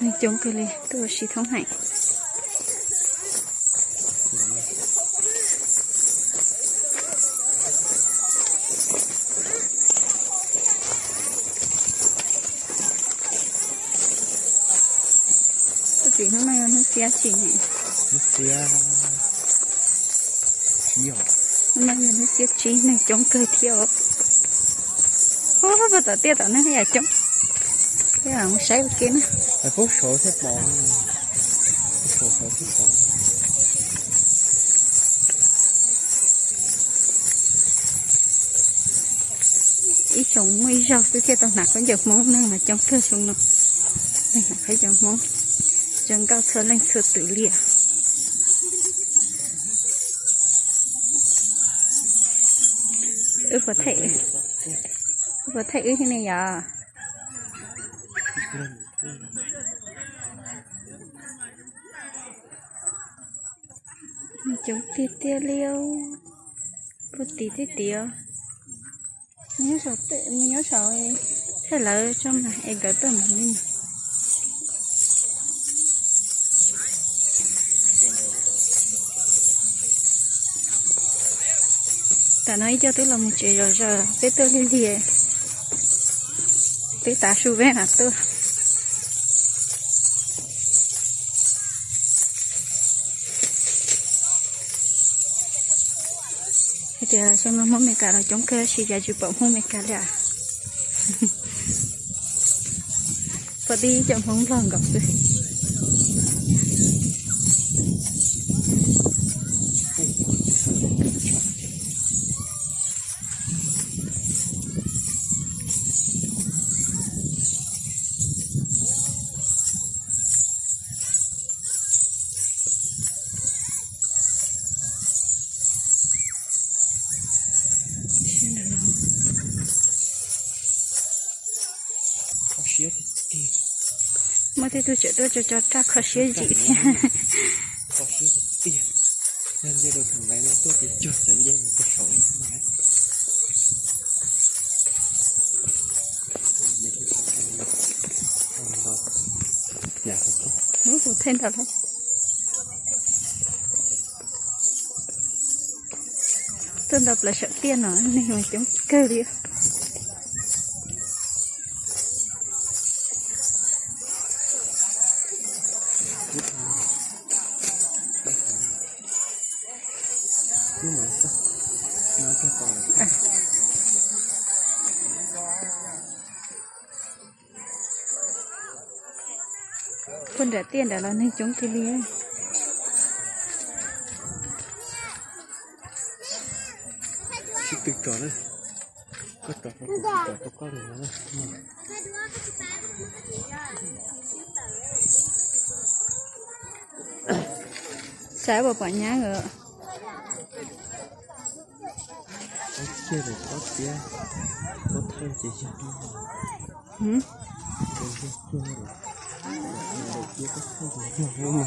Neeg coob kawg li, tuaj ua si thoob heem. Koj txiv, hnub no yog hnub xiab tsis ne? Hnub xiab tsib os. Hnub no yog hnub xiab tsib, neeg coob kawg thiab os. Ub, puag tom tiaj tom neeg yam coob. Mus saib ua ke na. Hais puag saud thiaj pom, puag saud thiaj pom. Ib xyoos muaj ib zaug xwb thiaj tau hnav khaub ncaws Hmoob, neeg mas coob kawg xyoo no. Neeg hnav khaub ncaws Hmoob zoo nkauj txhua leej txhua tus li os. Wb puas thaij, wb puas thaij wb thiab ne yom? Coob tiag tiag li os. Puag tim tib tim os. Nyob saum, nyob saum, thaij lawv tso mas es nkawd tuaj mas li. Tam no ib co twb los mus tsev zom zaws, peb tuaj lig lig, twb tav su peb mam tuaj. Hais tias xyoo no Hmoob Amelikas los coob kawg, tab sis cas tsis pom Hmoob Amelikas li as. Pom tib cov Hmoob Nplog nkaus xwb. Muaj tej tug tseem tuaj tso tso raj kho siab zim thiab. Kho siab tiag tiag. Yog nce rau thaum ntawd no tuaj ces cuag txawv nce mus txog saud no. Ub, kuv thaij ntau lawm. Tuaj nto plaws saum tiaj no neeg mas coob kawg li. Puag nram tiaj nram los neeg coob tiag li. Sib tw tso na. Koj tso rau kuv, kuv tso rau koj li no na. Saib puas pom nyab os. Ob txiaj lawm, ob txiaj, ob thawj ces yog, ces yog cuag lawm, lawm tias ob thawj ces yog lub no.